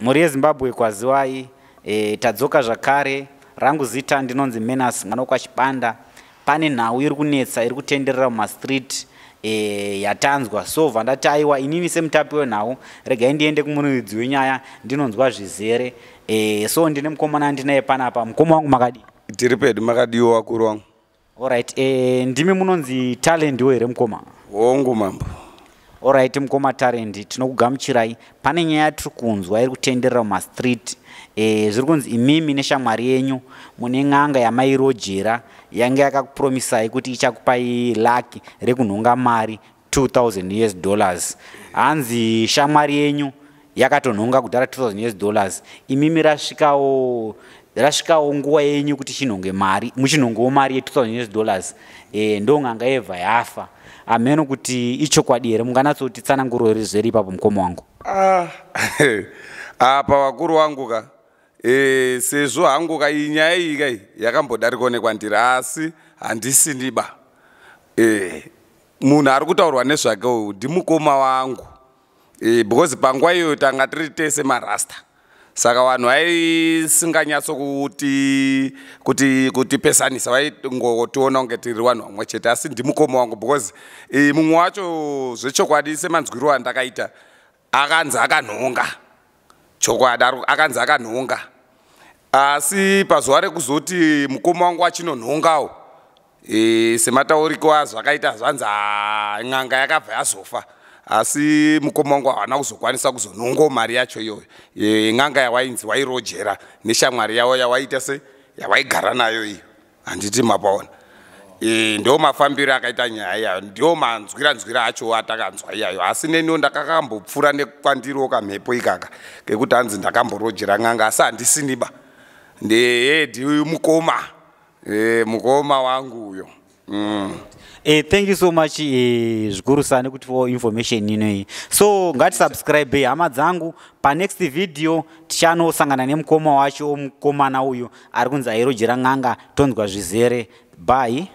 Mhuri yeZimbabwe, kwaziwai. Tadzoka zvakare. Rangu zita ndinonzi Menas mwana wekwaChibanda. Pane nhau iri kunetsa iri kutenderera mumastreet yatanzwa. So bva ndati aiwa, inini semutapi wenhau, regai ndiende kumuridzi wenyaya ndinonzwa zvizere. So ndine mukomana andinaye panapa. Mukoma wangu, makadii? Tiri pedu, makadiwa wakuru wangu? Alright, ndimi munonzi Talent wo here, mukoma? Hongu, mambo. Alright, mukoma Talent, tinokugamuchirai. Pane nyaya yatiri kunzwa iri kutenderera mumastreet. Zviri kunzi imimi neshamwari yenyu mune n'anga yamairojera yange yakakupromisai kuti ichakupai lucky rekunhonga mari 2000 US dollars. Hanzi shamwari yenyu yakatonhonga kudhara 2000 US dollars. Imimi rasvikawo nguva yenyu kuti chinhonge mari, muchinhongewo mari ye2000 US dollars. Ndo n'anga yebva yafa. Hameno kuti ichokwadi here. Munganatsotitsananguro zveri ipapo, mukoma wangu? Ah, apa vakuru vangu ka, sezvo hangu ka iyi nyaya iyi kai yakambodarikawo nekwandiri, asi handisiniba. Munhu ari kutaurwa nezvake uyu ndimukoma wangu, because panguva iyoyo tanga tiri tese marasta, saka vanhu vaisinganyatso kuti kutipesanisa, vaingotiona kunge tiri vanhu vamwe chete, asi ndimukoma wangu because mumwe wacho zvechokwadi, semanzwiro andakaita, akanzi akanhonga chokwadi, akanzi akanhonga, asi pazuva rekuzoti mukoma wangu achinonhongawo, sematauriko azvakaita, zvanzi n'anga yakabva yazofa, asi mukoma wangu hawana kuzokwanisa kuzonhongawo mari yacho iyoyo. N'anga yawainzi wairojera neshamwari yavo yawaita se yawaigara nayo iyo, handiti mapaona? Ndo mafambiro akaita nyaya iyayo, ndio manzwira nzwira acho atakanzwa iyayo. Asi neniwo ndakakambopfuura nekwandiriwo kamhepo ikaka kekuti hanzi ndakamborojera n'anga, asi handisiniba, ndehedhi mukoma, mukoma wangu uyo. Thank you so much, zvikuru sana nekutipawo information inoyi. So ngatisubscribe, hama dzangu. Panext video tichanosangana nemukoma wacho, mukomana uyu ari kunzi airojera n'anga, tonzwa zvizere. Bye.